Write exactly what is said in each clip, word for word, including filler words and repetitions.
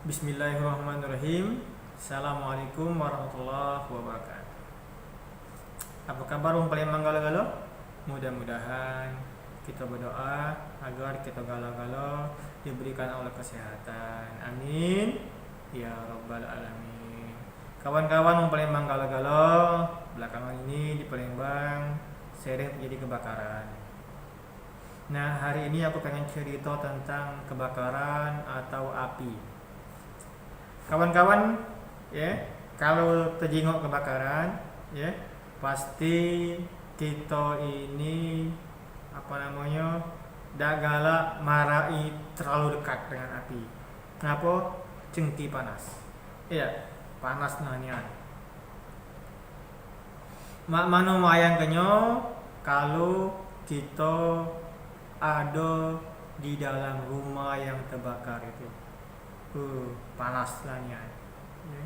Bismillahirrahmanirrahim. Assalamualaikum warahmatullahi wabarakatuh. Apa kabar wong Palembang galo-galo? Mudah-mudahan kita berdoa agar kita galo-galo diberikan Allah kesehatan. Amin ya rabbal alamin. Kawan-kawan wong Palembang galo-galo, belakangan ini di Palembang sering terjadi kebakaran. Nah, hari ini aku pengen cerita tentang kebakaran atau api. Kawan-kawan, ya, kalau tejingok kebakaran, ya, pasti kita ini, apa namanya, dak galak marai terlalu dekat dengan api. Ngapo? Cengki panas. Iya, panas nah nian. Mak mano bayangkenyo kalu kito ado di dalam rumah yang tebakar itu. Uh, panas lah nian. Ya.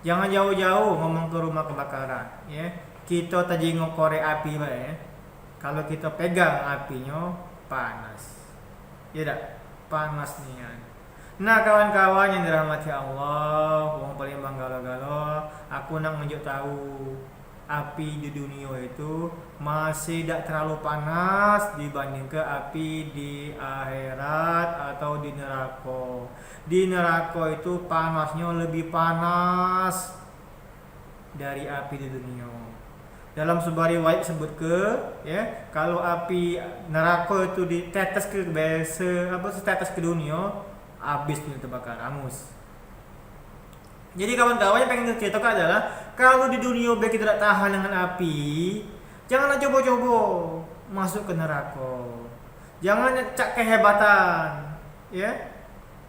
Jangan jauh-jauh ngomong ke rumah kebakaran, ya. Kito tejingok korek api bae, ya. Kalu kito pegang apinyo, panas. Ya dak? Panas nian. Nah, kawan-kawan yang dirahmati Allah, wong Palembang galo-galo, aku nak nunjuk tau, api di dunia itu masih dak terlalu panas dibandingke api di akhirat atau di neraka. Di neraka itu panasnyo lebih panas dari api di dunia. Dalam sebuah riwayat sebutke, ya, kalu api neraka itu diteteske biasa, apa, setetes ke dunia, habis dunia terbakar, angus. Jadi kawan-kawan yang pengen cerita adalah, kalu di dunia be kita dak tahan dengan api, jangan nak coba-coba masuk ke neraka. Jangan cak kehebatan, ya.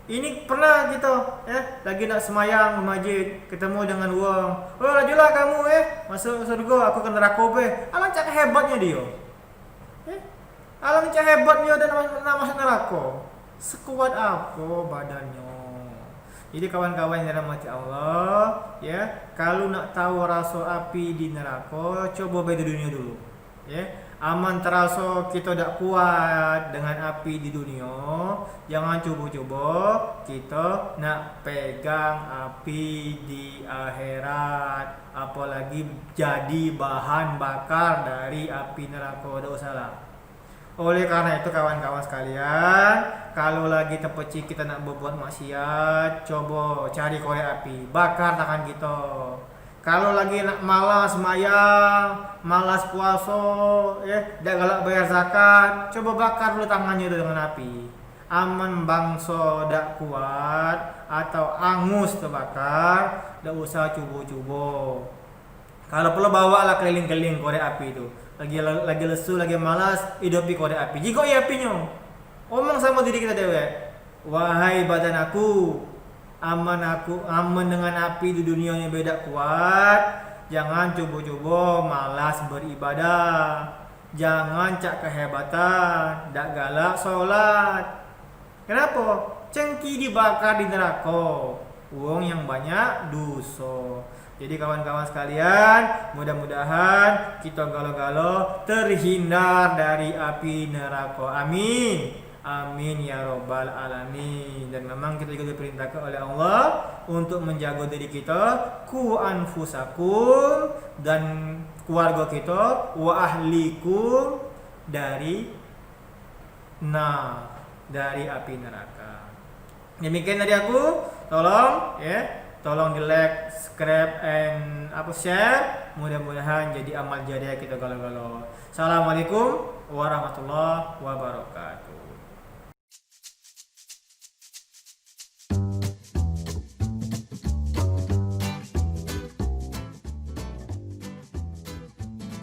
Ini pernah kita, ya, lagi nak semayang ke masjid, ketemu dengan wong. "Oh, lajulah kamu, eh, masuk surga, aku ke neraka be." Alang cak hebatnya dia. Eh, alang cak hebatnya dia nak, nak masuk neraka. Sekuat apa badannya? Jadi kawan-kawan yang dirahmati Allah, ya, kalu nak tahu rasa api di neraka, coba be di dunia dulu. Ya, aman teraso kito dak kuat dengan api di dunia, jangan cubo-cubo kito nak pegang api di akhirat, apolagi jadi bahan bakar dari api neraka, dak usahlah. Oleh karena itu, kawan-kawan sekalian, kalu lagi tepecik kito nak berbuat maksiat, cobo cari korek api, bakar tangan kito. Kalu lagi nak malas sembahyang, malas puaso, eh, dak galak bayar zakat, coba bakar dulu tangannyo tu dengan api. Amen bangso dak kuat atau angus tebakar, dak usah cubo-cubo. Kalu perlu, bawaklah keliling-keliling korek api tu. Lagi, lagi lesu, lagi malas, idupi korek api. Jigoi apinyo. Omong samo diri kito dewek, "Wahai badan aku, amen aku, amen dengan api di dunia ni be dak kuat, jangan cubo-cubo malas beribadah. Jangan cak kehebatan, dak galak solat." Kenapo? Cengki dibakar di neraka. Wong yang banyak duso. Jadi kawan-kawan sekalian, mudah-mudahan kito galo-galo terhindar dari api neraka. Amin. Amin ya rabbal alamin. Dan memang kito jugo diperintahke oleh Allah untuk menjago diri kito, "Ku anfusakum", dan keluargo kito, "wa ahlikum", dari nar, dari api neraka. Demikian dari aku, tolong, ya, tolong di like, subscribe, and apa, share. Mudah-mudahan jadi amal jariah kito galo-galo. Assalamualaikum warahmatullahi wabarakatuh.